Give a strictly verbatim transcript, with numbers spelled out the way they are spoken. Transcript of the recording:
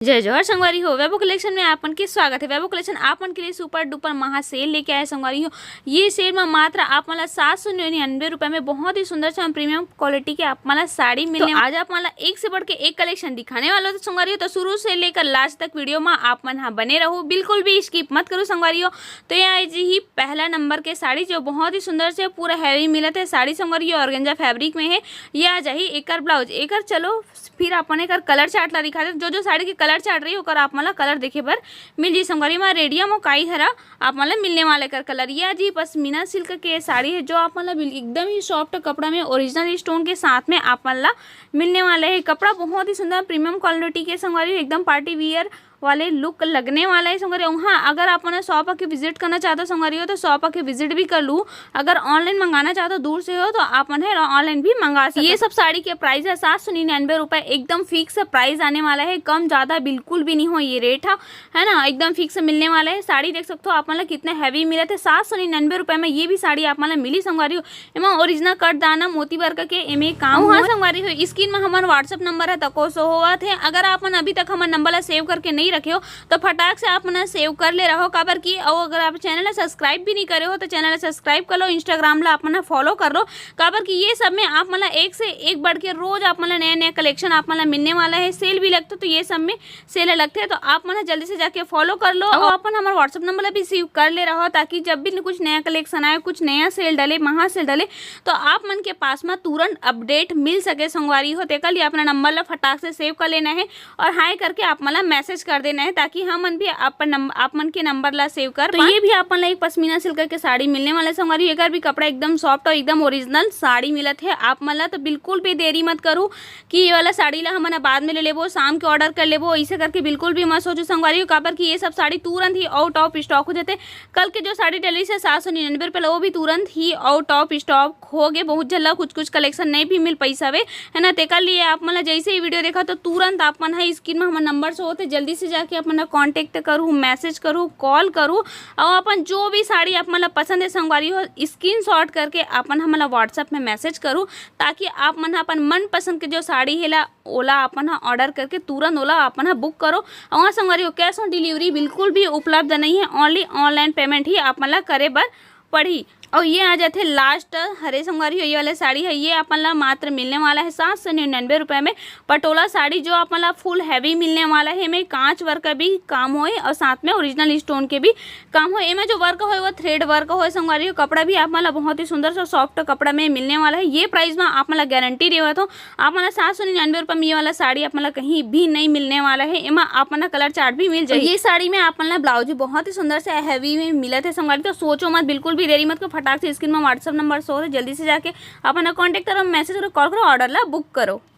जय जोहार संगवारी हो, वैभव कलेक्शन में आप मन के स्वागत है। वैभव कलेक्शन आप मन के लिए सुपर डुपर महा सेल लेके आए संगवारी हो। ये सेल में मात्र आप मन ला सात सौ निन्यानवे रुपए में बहुत ही सुंदर सा प्रीमियम क्वालिटी के आप मन ला साड़ी मिलने। तो आज आप मन ला एक से बढ़ के एक कलेक्शन दिखाने वाला हो। तो संगवारी हो, तो शुरू से लेकर लास्ट तक वीडियो में आप मन हा बने रहो, बिल्कुल भी स्किप मत करो संगवारी हो। तो ये आ जी ही पहला नंबर के साड़ी, जो बहुत ही सुंदर से पूरा हैवी मिलत है साड़ी संगवारी हो, ऑर्गेंजा फैब्रिक में है। ये आ जाही एकर ब्लाउज। एकर चलो फिर अपन एकर कलर चार्ट ला दिखा देते। जो जो साड़ी के कलर चार्ट रही, ओकर आप मन ला कलर देखे बर मिल जी संगवारी। मा रेडियम और काई हरा आप मन ला मिलने वाला एकर कलर। ये आ जी पश्मीना सिल्क के साड़ी है, जो आप मन ला बिल-, एकदम ही सॉफ्ट कपड़ा में ओरिजिनल स्टोन के साथ में आप मन ला मिलने वाला है। कपड़ा बहुत ही सुंदर प्रीमियम क्वालिटी के संगवारी, एकदम पार्टी वियर वाले लुक लगने वाला है संगवारी। हाँ, अगर आप मन शॉप आके विजिट करना चाहते हो संगवारी हो, तो शॉप आके विजिट भी कर लू। अगर ऑनलाइन मंगाना चाहते हो, दूर से हो, तो आप मन है ऑनलाइन भी मंगा सकते हो। ये सब साड़ी के प्राइस है सात सौ निन्यानवे रुपए, एकदम फिक्स प्राइस आने वाला है, कम ज्यादा बिल्कुल भी नहीं हो ये रेट है, है ना, एकदम फिक्स मिलने वाला है। साड़ी देख सकते हो आप मन ला कितना हैवी मिलत है, सात सौ निन्यानवे रुपए में ये भी साड़ी आप मन ला मिली संगवारी हो। एमा ओरिजिनल कट दाना मोती वर्क के एमे काम हुआ हुआ है। संगवारी हो, स्क्रीन में हमन WhatsApp नंबर है तको शो होवत है। अगर आप मन अभी तक हमर नंबर ला सेव करके नहीं रखे हो, तो फटाक से आप मन सेव कर ले रहो, काबर कि अउ अगर आप चैनल ला सब्सक्राइब भी नहीं करे हो, तो चैनल ला सब्सक्राइब कर लो, इंस्टाग्राम ला आप मन फॉलो कर लो, काबर कि ये सब में आप मन ला एक से एक बढ़ के रोज आप मन ला नया नया कलेक्शन आप मन ला मिलने वाला है। सेल भी लगता तो ये सब में सेल लगथे, तो आप मन ह जल्दी से जाके फॉलो कर लो। अउ अपन हमर WhatsApp नंबर ला भी सेव कर ले रहो, ताकि जब भी कुछ नया कलेक्शन आए, कुछ नया सेल डले, महा सेल डले, तो आप मन के पास में तुरंत अपडेट मिल सके संगवारी हो। तेकर लिए अपना नंबर ला फटाक से सेव कर लेना है और हाय करके आप मन ला मैसेज कर देना है, ताकि हम मन भी अपन नंब-, आप मन के नंबर ला सेव कर तो पाएं। ये भी आप मन ला एक पश्मीना सिल्क के साड़ी मिलने वाला है संगवारी। एकर भी कपड़ा एकदम सॉफ्ट और एकदम ओरिजिनल साड़ी मिलत है आप मन ला, तो बिल्कुल भी देरी मत करू कि ये वाला साड़ी ला हमन ह बाद में ले लेबो, शाम के ऑर्डर कर लेबो, ऐसे करके बिल्कुल भी मत सोचो संगवारी हो, काबर कि ये सब साड़ी तुरंत ही आउट ऑफ स्टॉक हो जाते। कल के जो साड़ी डली से सात सौ निन्यानवे रुपये ला, वो भी तुरंत ही आउट ऑफ स्टॉक हो गए। बहुत जल्द कुछ कुछ कलेक्शन नहीं भी मिल पैसा वे, है ना। तेकर लिए आप मन ला जैसे ही वीडियो देखा तो तुरंत आप मन ह स्क्रीन में हमर नंबर से होते, जल्दी से जाके आप मन ला कॉन्टेक्ट करू, मैसेज करू, कॉल करू, और अपन जो भी साड़ी आप मन ला पसंद है संगवारी हो, स्क्रीनशॉट करके अपन हमन ला WhatsApp में मैसेज करू, ताकि आप मन ह अपन मनपसंद के जो साड़ी हे ला, ओला अपन ह ऑर्डर करके तुरंत ओला अपन ह बुक करो। और हाँ संगवारी हो, कैश ऑन डिलीवरी बिल्कुल भी उपलब्ध नहीं है, ओनली ऑनलाइन पेमेंट ही आप मन ला करे बर पड़ही। और ये आ जाथे लास्ट हरे संगवारी हो, ये वाला साड़ी है, ये अपन ला मात्र मिलने वाला है सात सौ निन्यानवे रुपये में। पटोला साड़ी जो अपन ला फुल हैवी मिलने वाला है, एमे कांच वर्क का भी काम होए और साथ में ओरिजिनल स्टोन के भी काम हो। एमा जो वर्क होए वो थ्रेड वर्क होए संगवारी हो। कपड़ा भी आप मन ला बहुत ही सुंदर सा सॉफ्ट कपड़ा में मिलने वाला है। ये प्राइस में आप मन ला गारंटी देवत हो, आप मन ला सात सौ निन्यानवे रुपये में ये वाला साड़ी आप मन ला कहीं भी नहीं मिलने वाला है। एमा आप मन ला कलर चार्ट भी मिल जाए। ये साड़ी में आप मन ला ब्लाउज भी बहुत ही सुंदर से हैवी में मिलत है संगवारी, तो सोचो मत, बिल्कुल भी देरी मत करो, फटाक से स्क्रीन में WhatsApp नंबर शो होथे, जल्दी से जाके आप मन ला कॉन्टेक्ट करो, मैसेज करो, कॉल करो, ऑर्डर ला बुक करो।